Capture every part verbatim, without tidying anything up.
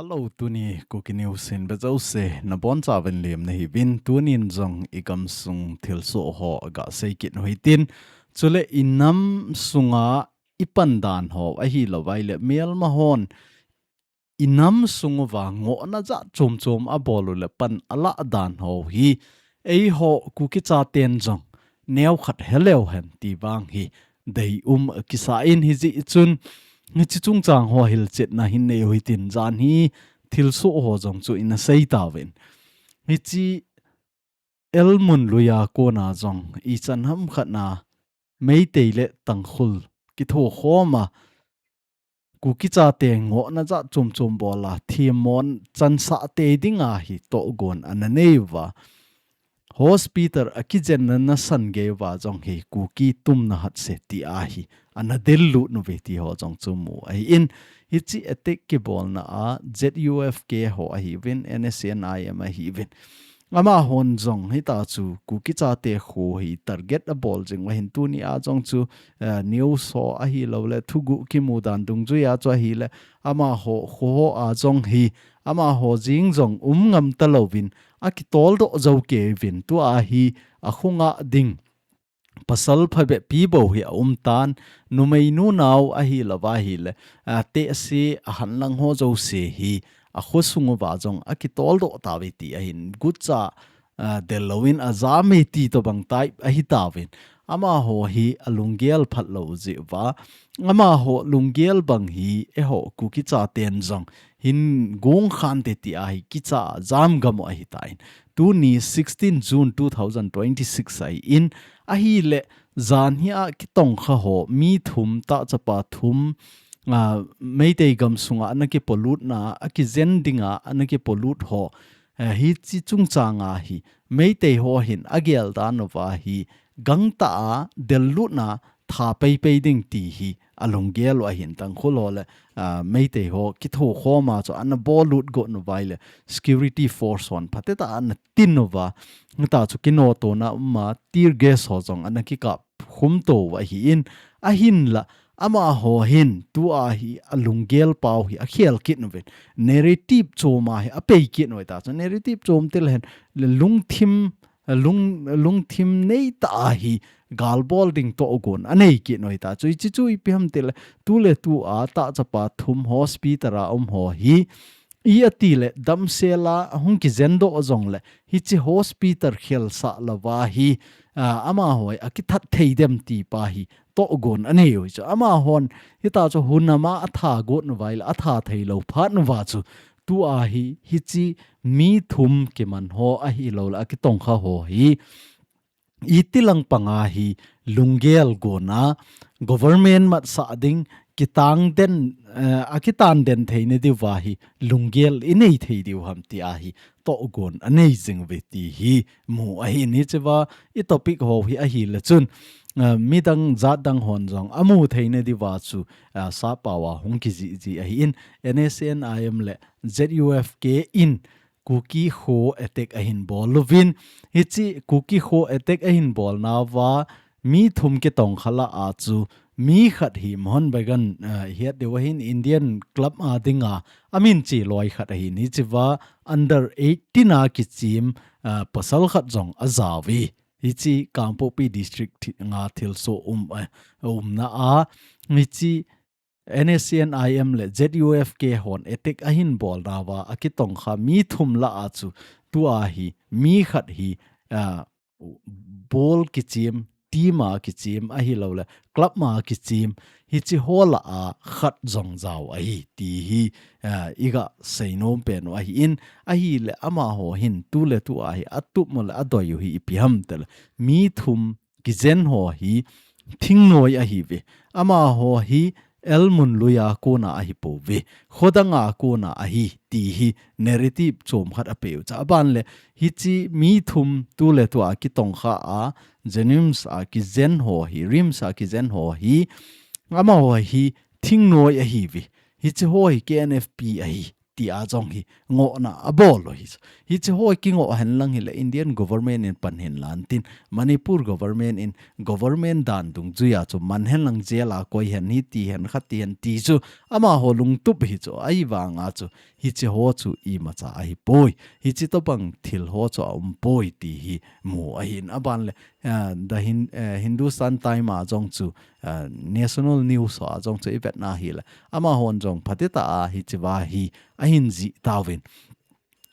Hello, tuni Kuki News in vejouse nabonchauvin lemna hiuvin, tunin jong igamsung thilsoh ho gasei kit u hitin, chule inam sunga ipan dan ho ahilouva ahile melma hon inam sung uva ngohna jat chom chom abol u le pan alah dan ho hi eiho Kuki chaten jong neokhat heleu hen ti vang hi deium kisa in, hijeh chun hiche chungchang ho hilchetna hin nei u hitin, jan hi thilsoh ho jong chu ina sei tauvin. Hiche Elmunlui a kona jong ichan ham khat na Meitei le Tangkhul kithokhom a Kuki chate ngohna jat chom chom bol a themmon chansah tei dinga hi tohgon ana nei uva, hospital a kijenna nasan gei uva jong hi Kuki tumna hatse tia hi ana dellut uve ti ho jong chu mu ahin, hiche attack kibolna a Z U F K ho ahiuvin, N S C N I M ahiuvin, amahon jong hita chu Kuki chate kho hi target abol jing uva ahin, tuni a jong chu, eh, news ho ahilou le thuguh kimu dan dungjui a chu ahile, amaho kho ho a jong hi, amaho jing jong um ngam talouvin, akitoldoh jou kei uvin, tua hi akhonga ding pasal phabep pi bou hi aum tan, numei nunao ahilouva ahile, a, tehse ahanlang ho jouse hi akhosung uva jong akitoldoh tauve ti ahin, gucha, a, del louvin ajam e ti tobang type ahi tauvin. Amaho hi alunggel phatlou jeh uva, amaho lunggel bang hi eiho Kuki chaten jong hin gong khante tia hi kicha jam gam u ahitan. Tuni sixteen June two thousand twenty-six ahin, ahile jan hi a kitongkha ho mi thum, tahchapa thum, a, Meitei gamsunga ana kipolutna, akijen dinga ana kipolut ho, eh, hiche chungchanga hi Meitei ho hin agel dan uva hi gangtah a dellutna tha peipei ding ti hi alunggel u ahin, Tangkhul ho le, a, Meitei ho kithokhom a chu ana bollut got uva ahile security force hon phatecha ana tin uva, hita chu kinotona um a tear gas ho jong ana kikap khum to uva ahin, ahinla amaho hin tua hi alunggel pau hi akhel kit uvin, narrative chom a hi apei kit u ahita chu, narrative chom til hen le lungthim, lung, lungthim neitah a hi galbol ding tohgon anei kit u ahita chu, hiche chu ipi ham tile, tuletu a tahchapa thum hospital a um ho hi, i ati le damsel a hung kijendoh jongle hiche hospital khelsah louva hi, a, amaho hi akithat thei dem ti pa hi tohgon anei u chu. Amahon hita chu hunam a atha got uva ahile atha theilou phat uva chu, tua hi hiche mi thum kiman ho ahilou le akitongkha ho hi iti lang panga hi lunggel gona government matsah ding kitang den, eh, akitan den theina diuva hi lunggel inei thei diu ham tia hi tohgon anei jing uve ti hi mu ahin, hichea i topic ho hi ahile chun, eh, midang jat dang hon jong amu theina diuva chu, eh, sappao a hung kijih jih ahin, N S C N I M le Z U F K in Kuki kho attack ahin bol uvin, hiche Kuki kho attack ahin bolnauva mi thum kitongkha lah a chu mi khat hi Mohun Bagan, eh, het diu ahin, Indian club a dinga amin cheloi khat ahin, hichea under eighteen a kichem, eh, pasal khat jong ajao uve. Hiche Kangpokpi district thi-, nga thilsoh um, eh, umna a, hiche N S C N I M le Z U F K hon attack ahin bolnauva akitongkha mi thum lah a chu tua hi mi khat hi, ah, bol kichem, team a kichem ahilou le club a kichem, hiche ho lah a khat jong jao ahi ti hi, ah, iga seinom pen u ahin, ahile amaho hin tuletu a hi atup u le adoi u hi ipi ham tile, mi thum kijen ho hi thingnoi ahiuve. Amaho hi Elmunlui a kona ahipouve, khodang a kona ahi ti hi narrative chom khat apei u chu. Aban le hiche mi thum tuletu a kitongkha a JNIMS a kijen ho hi, RIMS a kijen ho hi, amaho hi thingnoi ahiuve. Hiche ho hi K N F P ahi tia jong hi ngohna abol u hi. Hiche ho kingoh hen lang hile Indian government in pan hen lan tin, Manipur government in government dan dungjuia chu man hen lang jail a koi hen hiti hen khati hen ti chu amaho lungtup hi chu, ahivanga chu hiche ho chu imacha ahipoi. Hiche tobang thil ho chu aumpoi ti hi mu ahin. Aban le, ah, the Hin-, eh, Hindustan Time a jong chu, ah, national news ho a jong chu ivetna hile amahon jong phatecha a hichea hi ahin jih tauvin.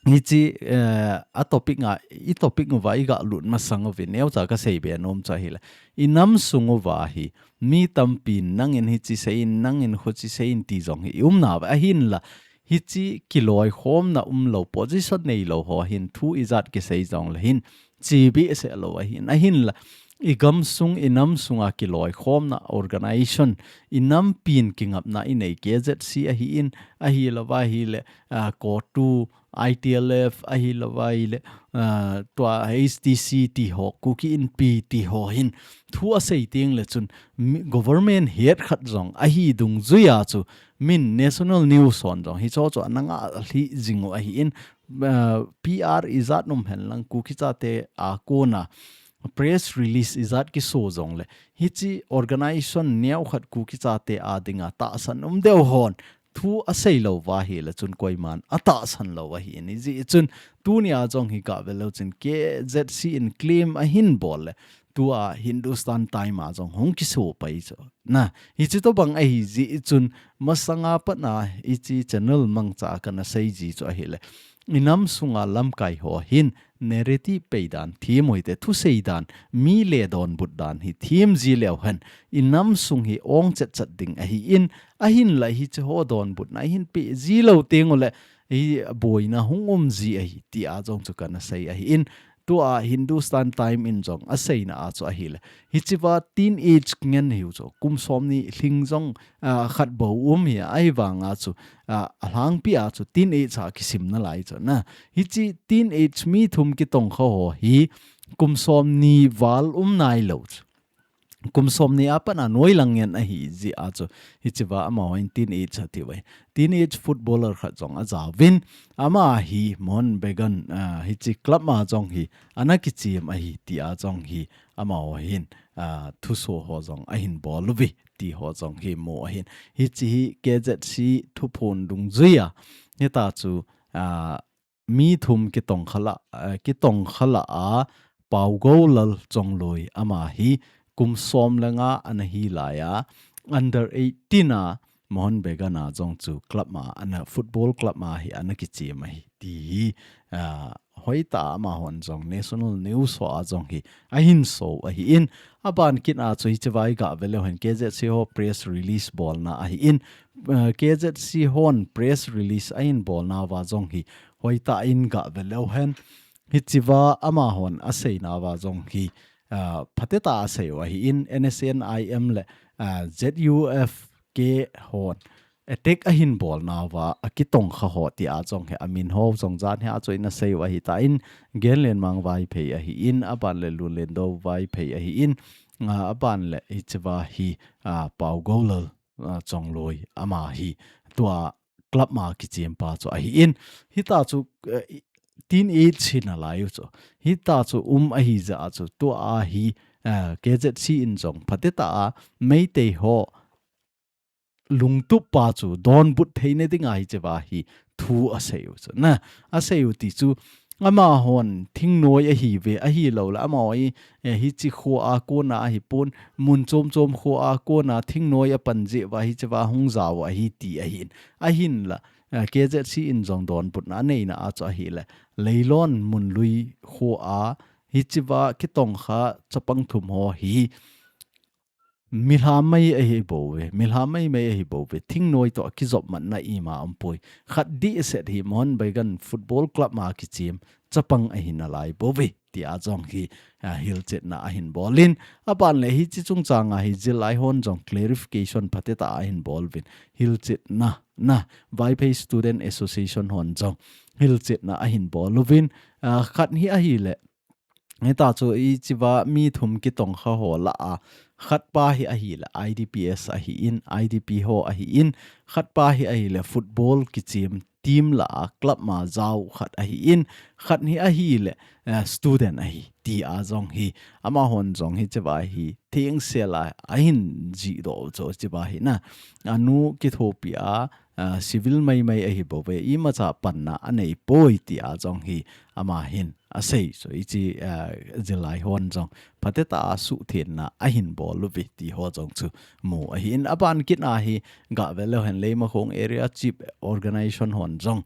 Hiche, eh, a topic nga, i topic uva iga lut masang uvin, neocha kasei be nom chu ahile, inam sung uva hi mi tampin nangin hiche seiyin, nangin khuche seiyin ti jong hi i umnauve. Ahinla hiche kiloikhomna umlou, position neilou ho hin thu ijat kisei jongle hin chebeh seh lou ahin. Ahinla igamsung, inam sunga kiloikhomna organization, inam pin kingapna inei, K Z C ahin, ahilouva hile, ah, CoTU, I T L F, ahilouva hile, ah, tua H T C ti ho, Kuki Inpi ti ho hin thu asei tengle chun mi, government head khat jong ahi dungjuia chu min national news hon jong hicheho chu ana ngalhih jing u ahin, ah, P R ijat um hen lang Kuki chate a kona press release ijat kiso jongle hiche organization neokhat Kuki chate a dinga tahsan um deu hon thu asei louva hile chun koiman atahsan lou ahin. Hijeh chun tunia jong hi gave leu chun K Z C in claim ahin bol le tua Hindustan Time a jong hung kiso pai chu. Na, hiche tobang ahijeh chun masanga patna hiche channel mangcha kana sei ji chu ahile, inam sunga lamkai ho hin narrative peidan them u hite, thusei dan, mi le donbut dan hi them ji leu hen, inam sung hi ong chetchet ding ahin, ahinla hiche ho donbutna ihin pe ji lou tengule hi boina hung um ji ahi tia jong chu kana sei ahin, tua Hindustan Time in jong aseina a chu ahile, hichea teenage ngen hiu chu, kum somni lhing jong, ah, khat bou um hi, ahivanga chu, ah, alhangpi a chu teenage a kisim nalai chu na. Hiche teenage mi thum kitongkha ho hi kum somni val um nailou chu, kum somni a pat a noilang ngen ahi jeh a chu, hichea amaho hin teenage atiu ahi. Teenage footballer khat jong ajaovin, ama hi Mohun Bagan, ah, hiche club a jong hi ana kichem ahi tia jong hi amaho hin, ah, thuso ho jong ahin bol uve ti ho jong hi mu ahin. Hiche hi K Z C thuphon dungjuia, hitia chu, ah, mi thum kitongkha lah, eh, kitongkha lah a Paogoulal Chongloi ama hi kum som le nga ana hi laiya, under eighteen a Mohun Bagan a jong chu club ma ana, football club ma hi ana kichem ahi ti hi, ah, hoitah a amahon jong national news ho a jong hi ahin so ahin, aban kit a chu hichea iga ve leu hen K Z C ho press release bolna ahin, ah, K Z C hon press release ahin bolnauva jong hi hoitah in ga ve leu hen. Hichea amahon aseinauva jong hi, ah, phatecha asei u ahin, N S C N I M le, ah, Z U F K hon attack ahin bolnauva, akitongkha ho tia jong hi amin ho jong jan hi a chu ina sei u ahitan, Genlenmang Vaiphei ahin, aban le Lunlendou Vaiphei ahin, ah, aban le hichea hi, ah, Paogoulal, ah, Chongloi ama hi tua club ma kichempa chu ahin, hitia chu, eh, teenage hi nalai u chu. Hitia chu um ahi jeh a chu tua hi, eh, K Z C in jong phatecha a Meitei ho lungtup pa chu donbut theina dinga hichea hi thu asei u chu. Na, asei u ti chu amahon thingnoi ahiuve, ahilou le amaho hi, eh, hiche kho a kona ahipon, mun chom chom kho a kona thingnoi apan jeh uva hichea hung jao u ahi ti ahin. Ahinla, eh, K Z C in jong donbutna aneina a chu ahile, Leilon Munlui kho a hichea kitongkha chapang thum ho hi, milham mai ahi bouve, milham mai mai ahi bouve, thingnoi toh akijop matna ima umpoi. Khat dehset hi Mohun Bagan Football Club ma kichem chapang ahi nalai bouve, tia jong hi, ah, hilchetna ahin bolin. Aban le hiche chungchang a hi zillai hon jong clarification phatecha ahin bol uvin. Hilchetna, na, Vaiphei Student Association hon jong hilchetna ahin bol uvin. Ah, khat hi ahile, hitia chu hichea mi thum kitongkha ho lah a, khat pa hi ahile I D P S ahin, I D P ho ahin, khat pa hi ahile football kichem team lah a club ma jao khat ahi in, khat hi ahile, eh, student ahi, ti a jong hi, amahon jong hiche va hi, thengsel a, ahin jih doh u chu, hiche va hi na. Anu kithopi a, ah, civil maimai ahi bou ve, imacha panna anei poi ti a jong hi, ama hin asei chu, hiche, ah, jilai hon jong, phatecha a suhthengna ahin bol uve ti ho jong chu mu ahi in, aban kit a hi, gah ve leu hen Leimakhong Area Chief Organization hon jong,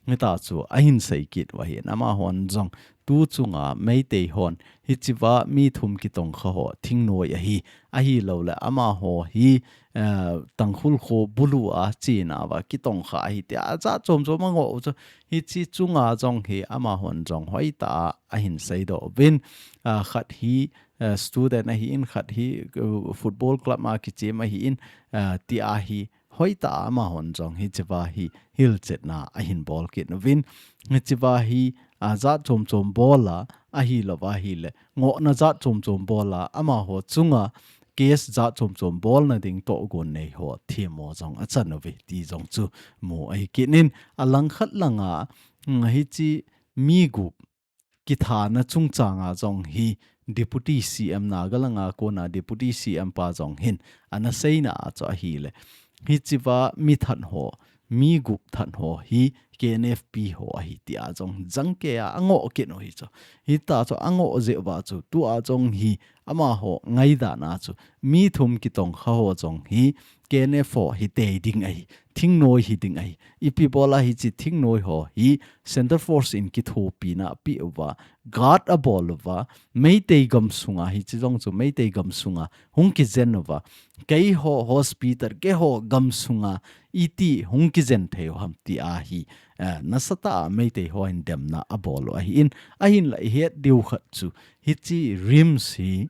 hita chu ahin sei kit u ahi in, amahon jong, tu chunga Meitei hon, hiche va mi thum kitongkha ho, thingnoi ahi, ahilouleh amaho hi, eh, Tangkhul kho bulu a chena va kitongkha ahi tia, ajat chom chom angoh u chu, hiche chunga jong hi amahon jong hoitah a ahin seidoh uvin, ah, khat hi, eh, student ahi in, khat hi, eh, football club a kichem ahi in, eh, tia hi hoitah a amahon jong hiche va hi hilchetna ahin bol kit uvin. Hiche va hi, ah, jat chom chom bol a, ahilou va ahile, ngohna jat chom chom bol a, amaho chunga case jat chom chom bolna ding tohgon nei ho themmo jong achan uve ti jong chu mu ahi kit in, alangkhat langa, mm, hiche mi gup kithana chungchanga jong hi Deputy C M, Naga langa kona Deputy C M pa jong hin ana seina a chu ahile, hiche va mi that ho, mi gup that ho hi K N F P ho ahi tia jong jangkei a angoh kit u hi chu. Hita chu angoh jeh uva chu, tua jong hi amaho ngaidan a chu, mi thum kitongkha ho jong hi K N F ho hitei ding ahi, thingnoi hiding ahi. Ipi bol a hiche thingnoi ho hi Centre Force in kithopina apeh uva, guard abol uva, Meitei gamsunga hiche jong chu Meitei gamsunga hung kijen uva, keiho hospital, keiho gamsunga iti hung kijen thei u ham tia hi, eh, nasatah a Meitei hon demna abol u ahi in, ahinla ihet diu khat chu, hiche RIMS hi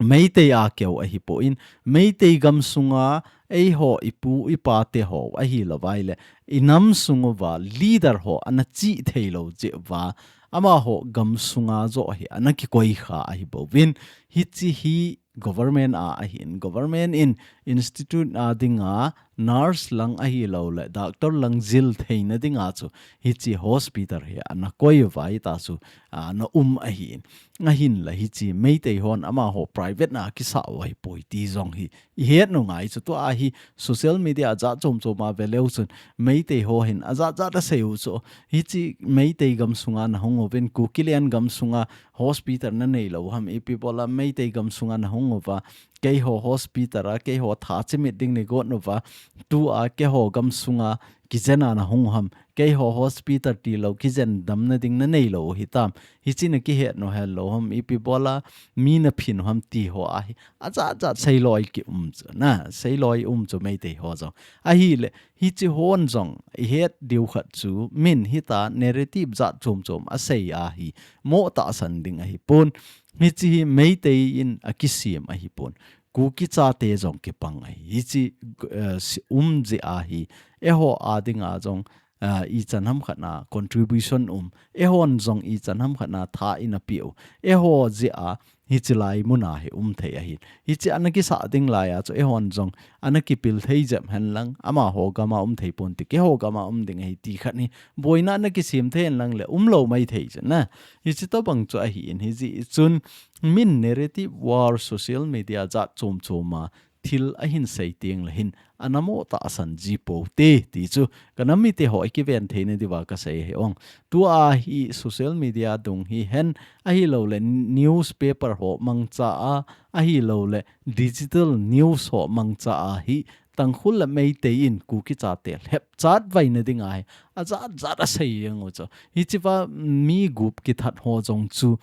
Meitei a keu ahipon, Meitei gamsunga eiho ipu ipa te ho ahilou va ahile, inam sung uva leader ho ana chih thei lou jeh uva, amaho gamsunga joh hi ana kikoi kha ahi bouvin, hiche hi government a ahin, government in institute a dinga nurse lang ahilouleh doctor lang jil theina dinga chu hiche hospital hi ana koi uva, hita chu ana um ahin. Ahinla hiche Meitei hon amaho private na kisah u ahipoi ti jong hi ihet u ngai chu. Tua hi social media jat chom chom a ve leu chun Meitei ho hin ajat jat asei u chu. Hiche Meitei gamsunga nahung uvin, Kukiland gamsunga hospital nanei lou ham, ipi bol a Meitei gamsunga nahung uva, keiho hospital a keiho tha chimit ding nei got uva, tua keiho gamsunga kijen a nahung u ham, keiho hospital tilou kijen damna ding nanei lou u hitam, hiche na kihet u helou ham, ipi bol a mi naphin u ham ti ho ahi, ajat jat seiloi kium chu, na, seiloi um chu Meitei ho jong. Ahile, hiche hon jong ihet diu khat chu, min hita narrative jat chom chom asei ahi, mo tahsan ding ahipon. Hiche hi Meitei in akisem ahipon. Kuki chate jong kipang ahi. Hiche, eh, si-, um jeh ahi. Eiho a dinga jong, eh, ichan ham khat na contribution um. Eihon jong ichan ham khat na tha ina peh u. Eiho jeh a hiche lai mun a hi um thei ahi. Hiche ana kisah ding lai a chu eihon jong ana kipil thei jep hen lang, amaho gam a um thei pon ti, keiho gam a um ding ahi ti khat hi boina ana kisem thei hen lang le umlou mai thei chu na. Hiche tobang chu ahin, hijeh chun min narrative war social media jat chom chom a thil ahin sei teng le hin ana mo tahsan ji pou te ti chu ka nam mite ho ikiven theina diuva kasei ahi ong. Tua hi social media dung hihen ahilouleh newspaper ho mangcha a, ahilouleh digital news ho mangcha a hi Tangkhul le Meitei in Kuki chate lhep chat vaina ding ahi. Ajat jat asei jeng u chu. Hiche va mi gup kithat ho jong chu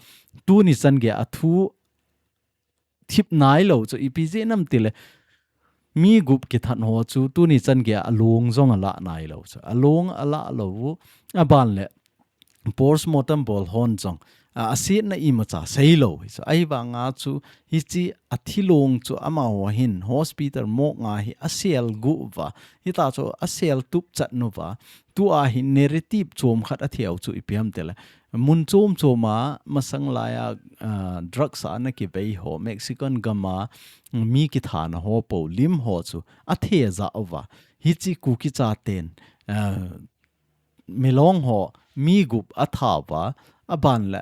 tuni chan gei a thu thip nailou chu ipi jeh ham tile, mi gup kithat ho chu tuni chan gei a long jong ala nailou chu. Along ala lou u, aban le postmortem bol hon jong, a, asetna imacha seilou hi chu. Ahivanga chu hiche athi long chu amaho hin hospital morgue a hi asel gu uva. Hita chu asel tup chat uva. Tua hi narrative chom khat atheu chu ipi ham tile, mun chom chom a masang lai a, ah, drugs a ana kivei ho, Mexican gam a mi kithana ho pou lim ho chu athe ja uva. Hiche Kuki chaten, ah, milong ho mi gup a thauva, a ban le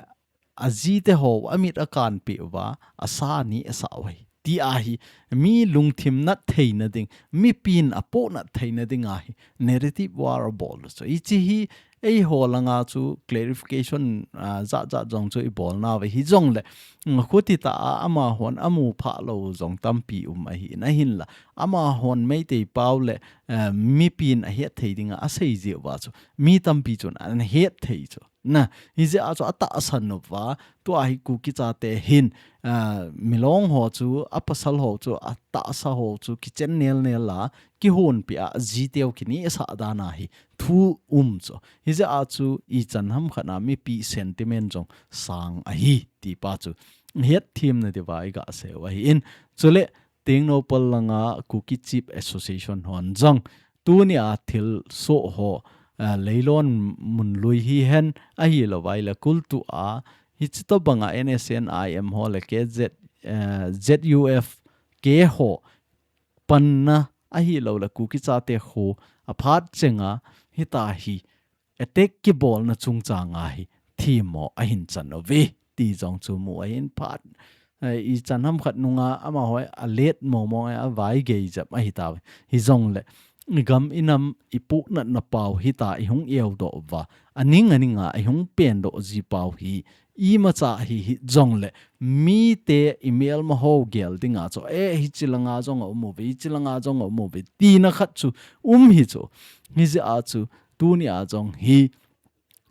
a jite ho a mit a kanpeh uva, a sa ni a sa uve. Ti ahi, mi lungthim nat theina ding, mi pin a poh nat theina ding ahi, narrative war a bol chu. Hichi hi, eiho langa chu clarification, ah, jat jat jong chu i bol nauve hijongle. Mm, khuti ta a, amahon a mu pha lou jong tampi um ahi, na hin la. Amahon Meitei pau le, eh, mi pin a het thei dinga a sei jeh uva chu. Mi tampi chun an het thei chu. Na, hijeh a chu a tahsan uva, tua hi Kuki chate hin, ah, milong ho chu, a pasal ho chu, a tahsa ho chu, kichen nel nel a, kihonpi a, jiteu kini sa dan ahi, thu um chu. Hijeh a chu, ichan ham khat na mipi sentiment jong sang ahi, ti pa chu. Het thim na diuva i ga sei u ahi in. Chule, Tengnoupal langa Kuki Chief Association hon jong, tuni a thilsoh ho, ah, leilon mun lui hihen ahilouleh kultu a, hichi tobanga N S N I M ho le K Z, eh, Z U F K ho panna ahilouleh Kuki chate ho a phat chenga hita hi attack kibolna chungchang a hi themmo ahin chan uve ti jong chu mu ahin phat. Eh, ichan ham khat nunga amaho a let momo a vai gei jep ahi tauve. Hijongle i gam i nam i puhnatna pau hita i hung eudoh uva, aning aninga i hung pendoh ji pau hi imacha hi hijongle mite i melma ho gel dinga chu, eh, hichi langa jong a um uve, hichi langa jong a um uve tina khat chu um hi chu. Hijeh a chu tuni a jong hi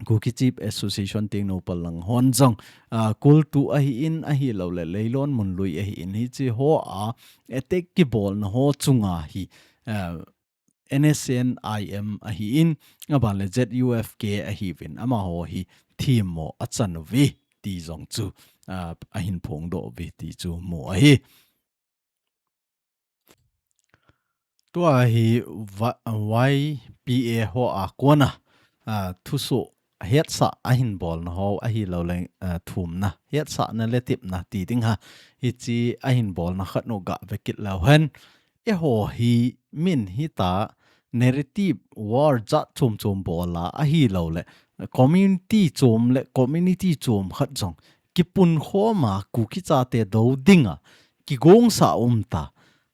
Kuki Chief Association Tengnoupal lang hon jong, ah, kultu ahi in ahilouleh leilon mun lui ahi in hichi ho a attack kibolna ho chunga hi, ah, N S N I M ahi in, a ban le Z U F K ahiuvin, amaho hi themmo a chan uve ti jong chu, ah, ahin phongdoh uve ti chu mu ahi. Tua hi va-, Y P A ho a kona, ah, thusoh hetsah ahin bolna ho ahilouleh, ah, thumna, hetsahna le tepna ti ding ha. Hichi ahin bolna khat nu ga vekit leu hen. Eiho hi min hita narrative war jat chom chom bola ahilouleh community chom le community chom khat jong kipunkhoma Kuki chate do dinga kigongsa um ta.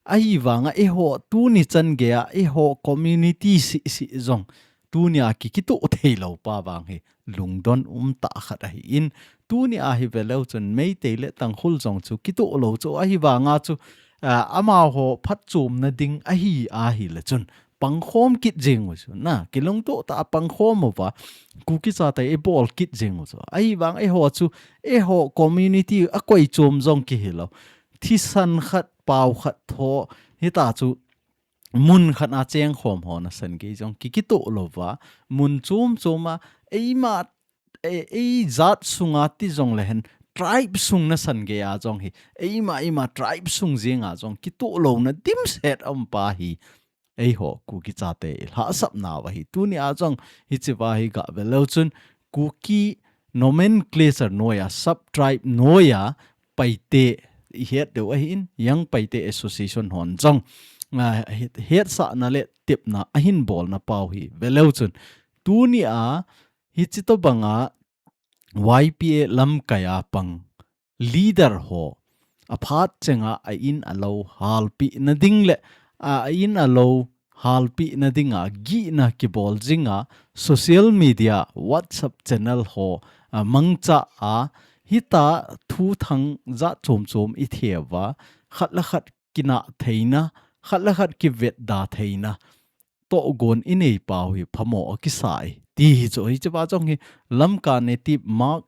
Ahivanga eiho tuni chan geiya eiho community sisi jong tunia ki, kitoh thei lou pa vang hi lungdon um tah khat ahi in, tunia hi veleu chun Meitei le Tangkhul jong chu kitoh lou chu ahivanga chu, ah, amaho phatchomna ding ahi, ahile chun pangkhom kit jeng u chu na, kilungtoh tah a pangkhom uva Kuki chate i bol kit jeng u chu. Ahivang eiho chu, eiho community a koi chom jong kihi lou. Thisan khat, pau khat tho, hita chu mun khat a chengkhom ho nasan gei jong ki, kitoh louva, mun chom chom a, eima, e, ei jat sunga ti jongle hen, tribe sung nasan geiya jong hi, eima, eima tribe sung jenga jong kitoh louna dimset a um pa hi, eiho Kuki chate i lhahsapna uva hi, tunia jong hichi va hi ga veleu chun, Kuki nomenclature noiya, sub-tribe noiya, Paite i het diu ahi in, Young Paite Association hon jong, ah, het, hetsahna le tepna ahin bolna pau hi veleu chun. Tunia, hichi tobanga Y P A lamkaiya pang leader ho, a phat chenga a in a lou halpina ding le, a, a in a lou halpina dinga gihna kibol jinga social media, WhatsApp channel ho, a, mangcha a, hita thuthang jat chom chom i theuva, khat le khat kinah theina, khat le khat kivetda theina tohgon i nei pau hi phamo a kisai. Ti hi chu, hichi va jong hi Lamka Native Mark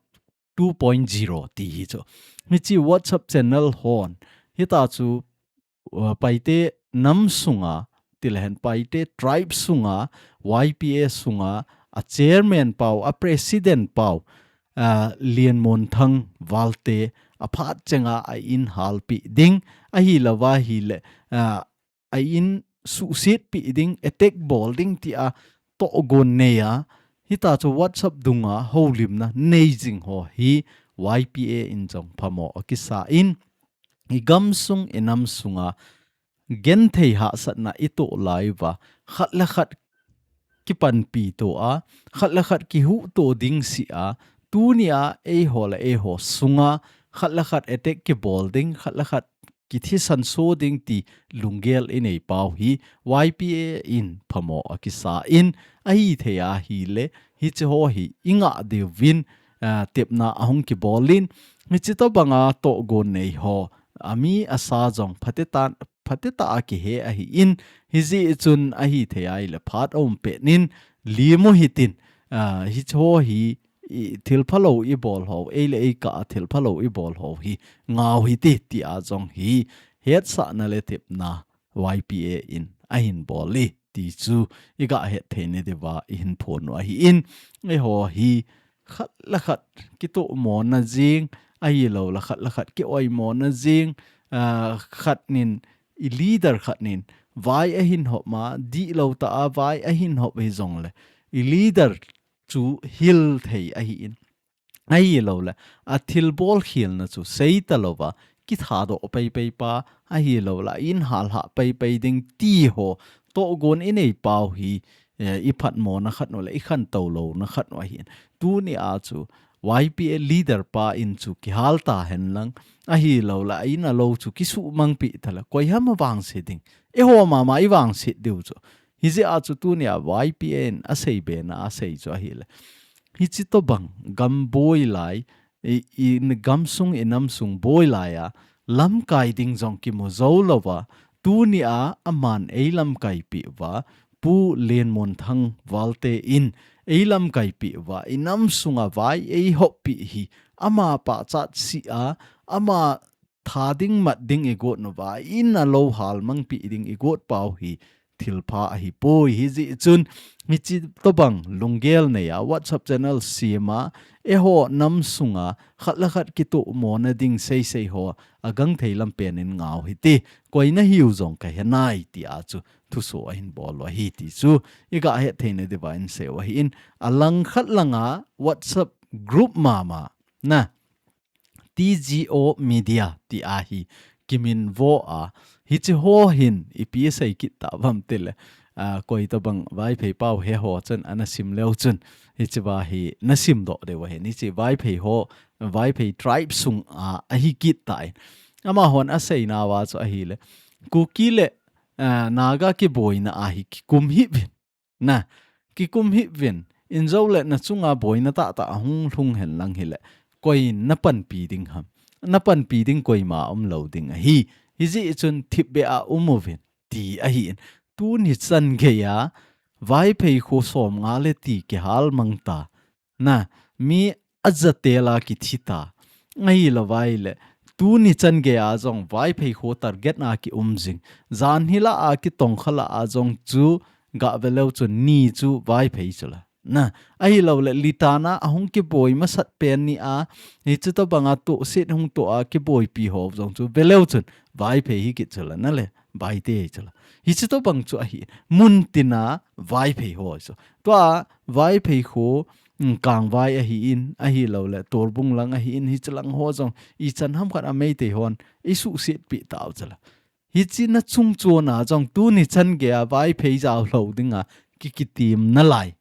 two point zero ti hi chu. Hichi WhatsApp channel hon, hita chu, uh, Paite nam sunga, ti le hen Paite tribe sunga, Y P A sunga, a chairman pau, a president pau, uh, Lianmonthang Valte, a phat chenga a in halpi ding, ahilouva hile, uh, a in suhsetpi ding, attack bol ding tia tohgon neiya, hita chu WhatsApp dunga houlimna nei jing ho hi Y P A in jong phamo a kisa in, i gamsung i nam sunga genthei hahsatna i toh laiuva, khat le khat kipanpi to a, khat le khat kihuhto ding si a, tunia eiho le eiho sunga, khat le khat attack kibol ding, khat le khat kithisan so ding ti lunggel inei pau hi, Y P A in phamo akisa in, ahithei ahile, hiche ho hi ingah diuvin, ah, tepna ahung kibol in, hiche tobanga tohgon nei ho, ami asa jong phateta, phateta a kihe ahi in, hijeh chun ahithei ahile phat aum pet in, limu hitin, ah, hiche ho hi, i, thil phalou ibol ho, ei le ei kah a thil phalou ibol ho hi, ngau hite, ti a jong hi, hetsahna le tepna Y P A in ahin bol e, ti chu igah het thei nadiuva ihin phon u ahi in, eiho hi khat le khat kitohmona jing, ahilou le khat le khat kioimona jing, ah, khat nin, i leader khat nin, vai ahin hop ma, dihlou ta a vai ahin hop hijongle, i leader chu hil thei ahi in. Ahilou le, a thilbol khelna chu seita louva, kithadoh peipei pa, ahilou le, in halhah peipei ding ti ho, tohgon inei pau hi, eh, iphatmona khat u le, ikhantou louna khat u ahi in. Tunia chu, Y P A leader pa in chu kihal tahen lang, ahilou le, a in a lou chu kisuhmangpi tale, koi ham avangse ding. Eiho mama ivangse diu chu. Hijeh a chu tunia Y P A in asei bena asei chu ahile. Hiche tobang gam boi lai, i, i, gamsung i namsung boi lai a, lamkai ding jong kimu jou louva, tunia aman eilamkaipi uva, Pu Lenmonthang Valte in eilamkaipi uva, i namsunga vai eihoppi hi, ama pachat si a, ama tha ding mat ding igot nauva, in a lou halmangpi ding igot pau hi, thilpha ahipoi. Hijeh chun, hiche tobang lunggel nei a, WhatsApp channel sem a, eiho namsunga, khat le khat kitohmona ding seisei ho, agangthei lampen in ngau hite, koi nahiu jong kahe nai, ti a chu, thuso ahin bol u ahi ti chu, igah het thei nadiuva in sei u ahi in, alangkhat langa WhatsApp group mama, na, T G O Media ti ahi kiminvo a, hiche ho hin ipi asei kit tauvam tile, ah, koi tobang Vaiphei pau he ho chun ana sim leu chun, hiche va hi nasim doh diu ahin, hiche Vaiphei ho, Vaiphei tribe sunga ahi kit tai. Amahon aseinauva chu ahile, Kuki le, ah, Naga kiboina a hi kikum hih uvin. Na, kikum hih uvin, injou le nachunga boina tahtah ahung lhung hen lang hile, koi napanpi ding ham. Napanpi ding koima umlou ding ahi. Hijeh chun thipbeh a um uvin, ti ahi in. Tuni chan geiya, Vaiphei kho somnga le ti kihal mang ta. Na, mi ajatel a kithi ta. Ahilou vai le, tuni chan geiya jong Vaiphei kho target a kium jing. Jan hila a kitongkha la a jong chu gah ve leu chun ni chu Vaiphei chu la. Na, ahilou le, Litan a ahung kiboi masat pen ni a, hiche tobanga tohset hung toh a kiboipi ho jong chu ve leu chun Vaiphei hi kit chu la, na le, Vaite chu la. Hiche tobang chu ahi, mun tina Vaiphei ho chu. Tua Vaiphei kho, mm, Kangvai ahi in, ahilou le, Torbung lang ahi in, hiche lang ho jong, ichan ham khat a Meitei hon, isuhsetpi tau chu la. Hiche na chung chon a jong tuni chan geiya Vaiphei jaolou dinga ki, kitim nalai.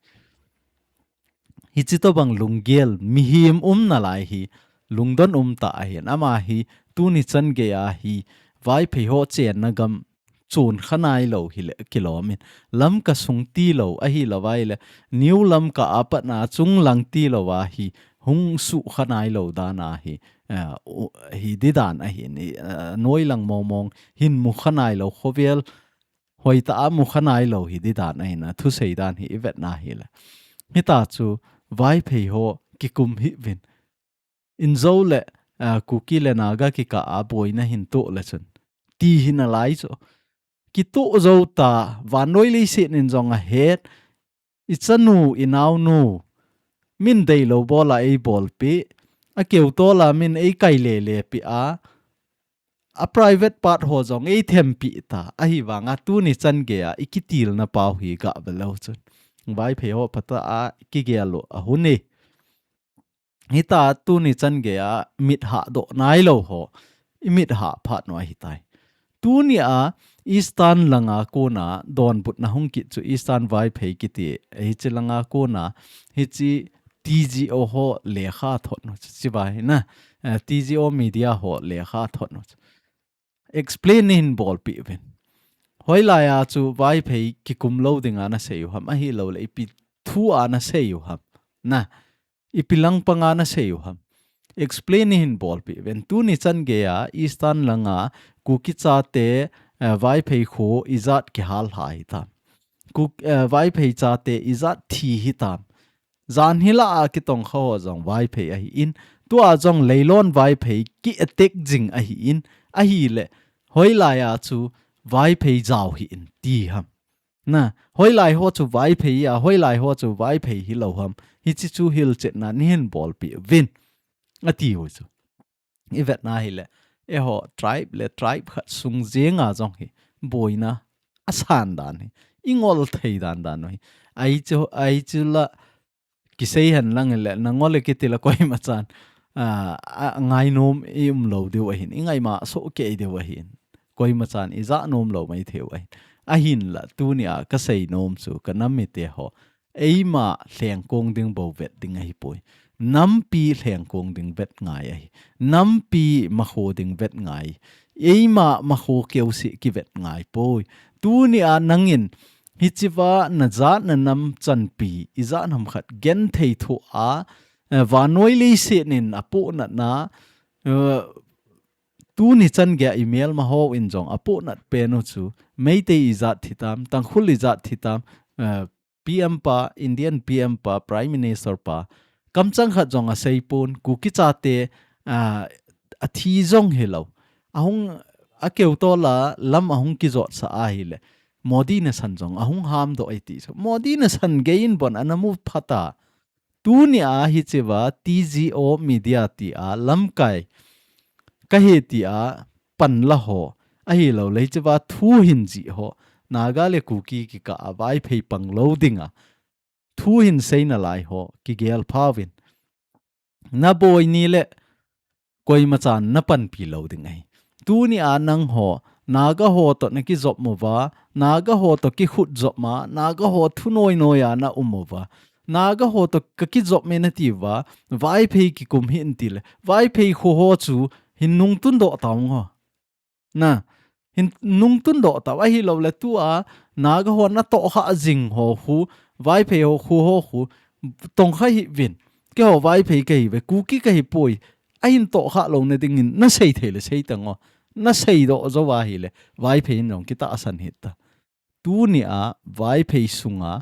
Hiche tobang lunggel mihem um nalai hi lungdon um tah ahin, ama hi tuni chan geiya hi Vaiphei ho chenna gam chon kha nailou hile kilom in, Lamka sung tilou ahilou vai le, New Lamka a patna chung lang tilou a hi hung suhkha nailou dan ahi, eh, u-, hi di dan ahin, eh, noi lang mongmong hin mukha nailou, khovel hoitah a mukha nailou hi di dan ahin, thusei dan hi ivetna hile. Hita chu Vaiphei ho kikum hih uvin. Injou le, ah, Kuki le Naga kikah a boina hin toh le chun, ti hi nalai chu. Kitoh jou ta, vannoi leiset in jong ahet, ichanu, inaonu, min deilou bol a eibolpi, akeu tol a min eikai lelepi a, a private part ho jong eithempi ta, ahivanga tuni chan geiya ikitilna pau hi gah ve leu chun, Vaiphei ho phatah a kigel u ahun e. Hita tuni chan geiya mit hahdoh nailou ho, imit hah phat u ahitai. Tunia Eastern langa kona donbutna hung kit chu Eastern Vaiphei kiti, hiche langa kona hiche T G O ho lekha thot nu chu, chi vai na, eh, T G O media ho lekha thot nu chu. Explain ni hin bolpi uvin. Hoilai a chu Vaiphei kikum lou dinga nasei u ham, ahilouleh ipi thu a nasei u ham. Na, ipi lang panga nasei u ham. Explain ni hin bolpi uvin. Tuni chan geiya Eastern langa Kuki chate, eh, Vaiphei kho ijat kihal lha hitam. Kuk-, eh, Vaiphei chate ijat thi hitam. Jan hila a kitongkha ho jong Vaiphei ahin, tua jong Leilon Vaiphei ki attack jing ahin, ahileh, hoilai a chu Vaiphei jao hih in ti ham. Na, hoilai ho chu Vaiphei a, hoilai ho chu Vaiphei hilou ham. Hiche chu hilchetna ni hin bolpi uvin. Ati u chu. I vetna hileh, eiho tribe le tribe khat sung jenga jong hi boina asan dan hi, i ngol thei dan dan u hi. Ai chu, ai chu la kisei hen lang le, na ngol e kiti la koima chan, a, a, ngainom i um lou diu ahin, i ngaima soh kei diu ahin. Koima chan i ja nom lou mai thei u ahin. Ahinla, tunia kasei nom chu, ka nam mite ho, eima lhengkong ding bou vet ding ahipoi. Nampi lhengkong ding vet ngai ahi. Nampi makho ding vet ngai. Eima makho keuseh kivet ngai poi. Tunia nangin hichea najat na nam chanpi, ijat ham khat genthei thoa, eh, vannoi leiset in apohnatna, eh, tuni chan geiya i melma hon jong apohnat pen u chu, Meitei ijat thitam, Tangkhul ijat thitam, eh, P M pa, Indian P M pa, Prime Minister pa, kamchang khat jong asei pon, Kuki chate, ah, athi jong hilou. Ahung, akeu tola lam ahung kijot sah ahileh, Modi nasan jong ahung hamdoh e ti chu. Modi nasan gei in bon ana mu phata. Tunia hichea T G O media tia lamkai kahi tia panla ho, ahilouleh hichea thu hin jih ho, Naga le Kuki kikah a Vaiphei pang lou dinga thu hin seina lai ho, kigel pha uvin. Na boi ni le koima chan na panpi lou ding ahi. Tunia nangho, Naga ho toh na kijop uva, Naga ho toh kikhut jop ma, Naga ho thu noi noi a na um uva, Naga ho toh ka kijop e nati uva, Vaiphei kikum hih in ti le, Vaiphei kho ho chu hin nungtun doh tau ngo. Na, hin nungtun doh tau, ahilouleh tua, Naga ho na tohkha jing ho khu, Vaiphei ho khu ho khu, tongkha hih uvin. Keiho Vaiphei kahi uve, Kuki kahi poi, ahin tohkha louna dingin, na sei thei le sei tan ngo. Na seidoh jou ahileh, Vaiphei in jong kitahsan hih ta. Tunia Vaiphei sunga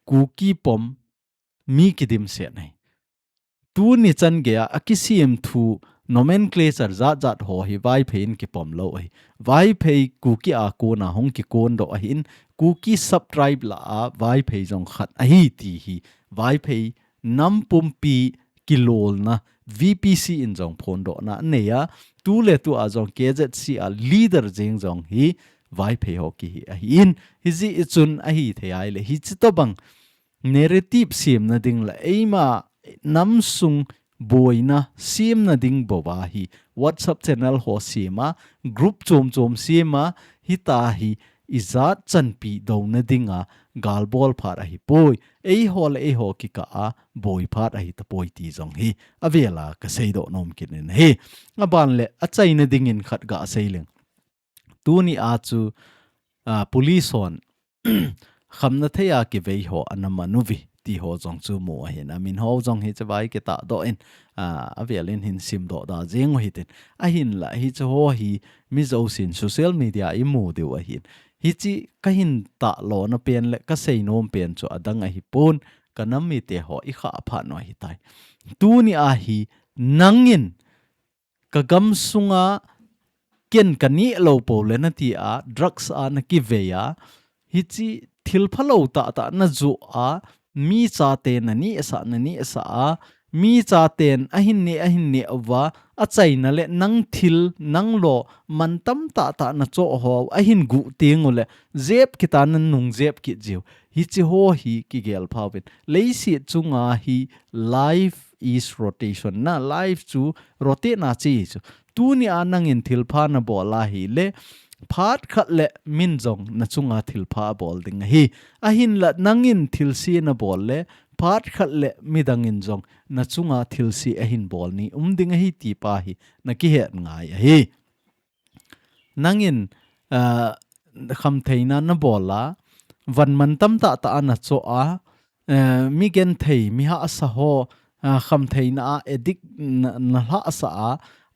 Kuki pom mi kidimset ahi. Tuni chan geiya akisem thu nomenclature jat jat ho hi Vaiphei in kipom lou ahi. Vaiphei Kuki a kona hung kikondoh ahin, Kuki sub-tribe lah a Vaiphei jong khat ahi ti hi Vaiphei nam pumpi kilolna V P C in jong phondohna anei a, tu le tu a jong K Z C a leader jeng jong hi Vaiphei ho kihi ahin, hijeh chun ahithei ahileh, hiche tobang narrative semna ding le eima namsung boina semna ding bou ahi, WhatsApp channel ho sem a, group chom chom sem a, hitia hi ijat chanpi douna dinga galbol phat ahipoi, eiho le eiho kikah a boi phat ahitapoi ti jong hi avela kaseidoh nom kit in ahi. Aban le achaina dingin khat gasei leng. Tunia chu, ah, police hon khamna thei a kivei ho ana man uve ti ho jong chu mu ahin, amin ho jong hichea hi kitahdoh in, ah, avel in hin simdoh da jeng u hitin. Ahinla hiche ho hi mi jousen social media a imu diu ahin. Hiche kahin tahlona pen le kasei nom pen chu adang ahipon, ka nam mite ho ikhah phat u ahitai. Tunia hi nangin ka gamsunga ken kaneh lou pou le nati a, drugs a nakivei a, hiche thil phalou tahtah najoh a, mi chate nanehsah, nanehsah a, mi chaten ahin neh, ahin neh uva, achaina le nang thil, nang lo, mantam tahtah nachoh ho, ahin guh teng uleh, jep kit a nanung jep kit jiu. Hiche ho hi kigel pha uvin. Leiset chunga hi live is rotation na, life chu rotate na chi chu. Tunia nangin thilpha nabol ahile, phat khat le min jong nachunga thilpha abol ding ahi. Ahinla nangin thilse nabol le, phat khat le midangin jong nachunga thilse ahin bol ni um ding ahi ti pa hi nakihet ngai ahi. Nangin, ah, khamtheina nabol a, van mantam tahtah a nachoh a, eh, mi genthei, mi hahsa ho, ah, khamtheina a addict na, nalhahsah a,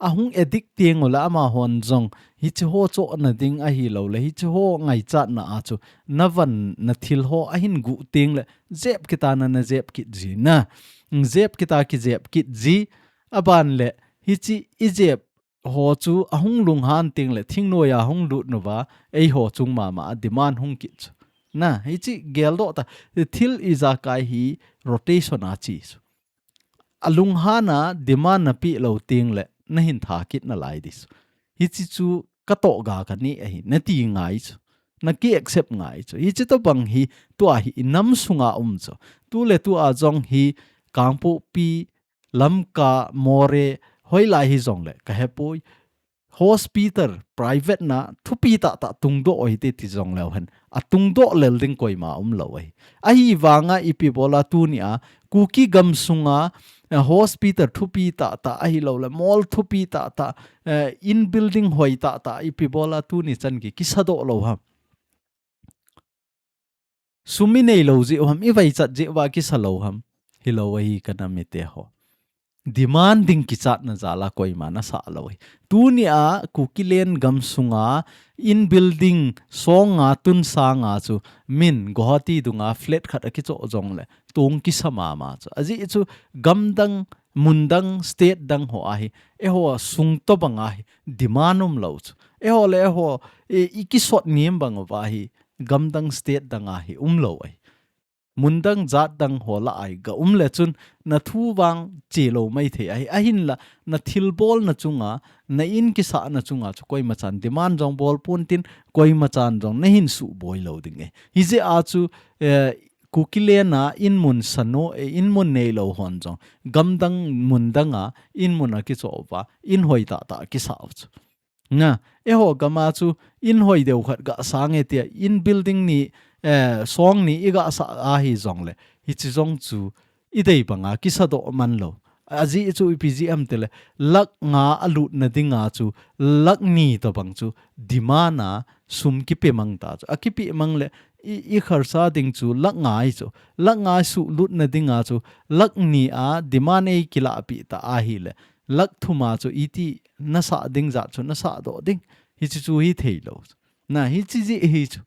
ahung addict teng ule amahon jong, hiche ho chohna ding ahilou le, hiche ho ngaichatna a chu, navan nathil ho ahin guh teng le, jep kit a na najep kit ji na, jep kit a kijep kit ji, aban le, hiche ijep ho chu ahung lunghan teng le thingnoi a hung lut nauva, eiho chung mama a demand hung kit chu. Na, hiche geldoh ta, thil ijakai hi rotation a chi chu. Alunghan a demand napeh lou teng le nahin tha kit nalai ding chu. Hiche chu katoh ga kanei ahi, nati ngai chu. Naki accept ngai chu. Hiche tobang hi tua hi inam sunga um chu. Tuletua jong hi Kangpokpi, Lamka, Moreh, hoilai hijongle, kahepoi. Hospital, private na, thupi tahtah tungdoh u hite ti jongleu hen. Atungdoh lel ding koima umlou ahi. Ahivanga ipi bola tunia, Kuki gamsunga, eh, hospital thupi tahtah ahilou le, mall thupi tahtah, eh, in building hoi tahtah, ipi bola tuni chan ki, kisadoh lou ham. Sum inei lou jeh u ham, ivaichat jeh uva kisa lou ham. Hilou ahi kanam mite ho. Demand ding kichatna jal a koima nasah lou ahi. Tunia Kukiland gamsunga in building song nga tun sanga chu min Guwahati dunga flat khat akichoh jongle tong kisa mama chu. Ajeh chu gamdang, mundang, state dang ho ahi. Eiho sung tobang ahi. Demand umlou chu. Eiho le eiho, i, ikisot nem bang uva hi. Gamdang state dang ahi umlou ahi. Mundang jatdang ho lah a hi ga um le chun nathu vang chelou maithei ahi. Ahinla nathilbol na chunga, na in kisah na chunga chu koima chan demand jong bol pontin koima chan jong nahin suboi lou ding ahi. Hijeh a chu, eh, Kukiland a in mun sano, eh, in mun neilou hon jong. Gamdang mundang a in mun akichoh uva, in hoi tahtah kisah u chu. Na, eiho gam a chu in hoi deu khat gasang e tia, in building ni, eh, song ni igasah ahi jongle, hiche jong chu idei banga kisadoh man lou. Ajeh chu ipi jeh ham tile, lakh nga alutna dinga chu, lakh ni tobang chu, demand a sum kipe mang ta chu. Akipe mang le, i, ikharsa ding chu, lakh nga ahi chu. Lakh nga suh lutna dinga chu, lakh ni a demand eikilah pi ta ahile. Lakh thum a chu iti nasah ding jat chu nasah doh ding. Hiche chu hithei lou. Na hiche jeh hi chu.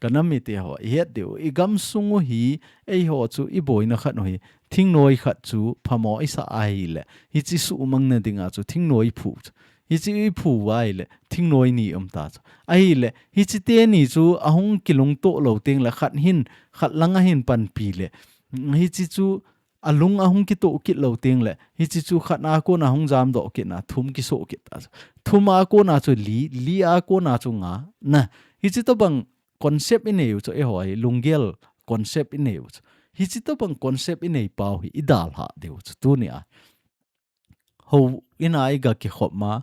Kanam mite ho, ihet diu. Igam sung u hi, eiho chu iboina khat u hi. Thingnoi khat chu phamo isah ahile. Hiche suhmang na dinga chu thingnoi iphu chu. Hiche iphu uva ahile, thingnoi ni um ta chu. Ahile, hiche teni chu ahung kilungtoh lou teng le khat hin, khat lang ahin panpi le. Hiche chu alung ahung kitoh kit lou teng le, hiche chu khat a kona hung jamdoh kit na, thum kisoh kit ta chu. Thum a kona chu li, li a kona chu nga, na. Hiche tobang concept inei u chu, eiho hi, lunggel concept inei u chu. Hiche tobang concept inei pau hi, idalha diu chu, tunia. Hou in a iga kikhop ma,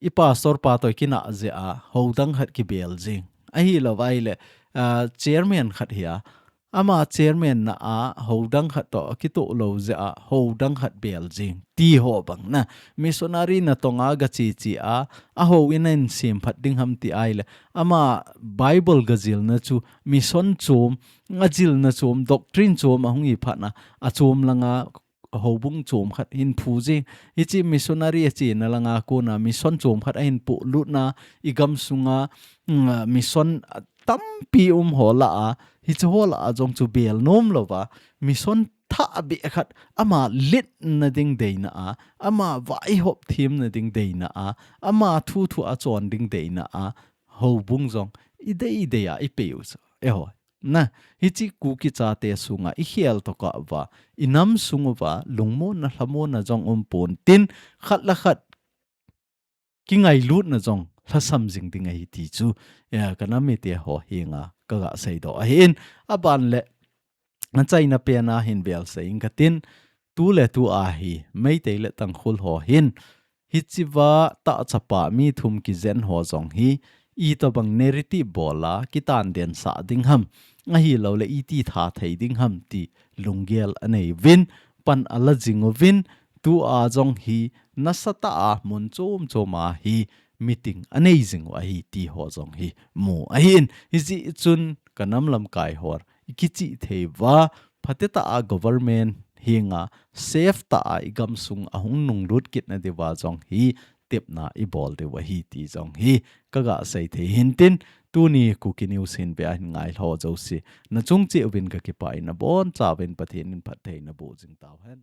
i pastor pa toh kinah jeh a, hou dang khat kibel jing. Ahilou vai le, ah, chairman khat hi a. Ama chairman na a, hou dang khat toh kitoh lou jeh a, hou dang khat bel jing. Ti ho bang na. Missionary natong a gache che a, ahou in a in sem phat ding ham ti ahile. Ama Bible gajil na chu, mission chom, ajil na chom, doctrine chom ahung hi phat na, achom langa, houbung chom khat hin phu jing. Hiche missionary achena langa kona mission chom khat ahin polut na, igam sunga, mm, mission tampi um ho lah a, hiche ho lah a jong chu bel nom louva, mission thah beh khat ama letna ding deina a, ama vaihop themna ding deina a, ama thuthu a chon ding deina a, houbung jong idei dei a ipei u chu. Eiho. Na, hiche Kuki chate sunga ikhel tokah uva, inam sung uva, lungmonna, lhamonna jong um pontin, khat le khat kingailutna jong lhasam jing ding ahi ti chu, eh, kanam mite ho henga kaga seidoh ahin, aban le, achaina pen a hin vel sei ing katin, tu le tu a hi Meitei le Tangkhul ho hin hichiva tahchapa mi thum kijen ho jong hi itobang narrative bol a kitan den sah ding ham, ahilou le iti tha thei ding ham ti lunggel anei uvin, pan ala jing uvin, tu a jong hi nasatah a mun chom chom a hi meeting anei jing u ahi ti ho jong hi mu ahin, hijeh chun ka nam lamkai hon ikichih thei uva, phatetah a government henga safe tah a igam sung ahung nunglut kit nadiuva jong hi tepna ibol diu ahi ti jong hi kaga sei thei hintin, tuni Kuki News hin ve ahin ngai ho jouse nachung cheh uvin kakipah in, abonchauvin Pathen in phatthei naboh jing tauhen.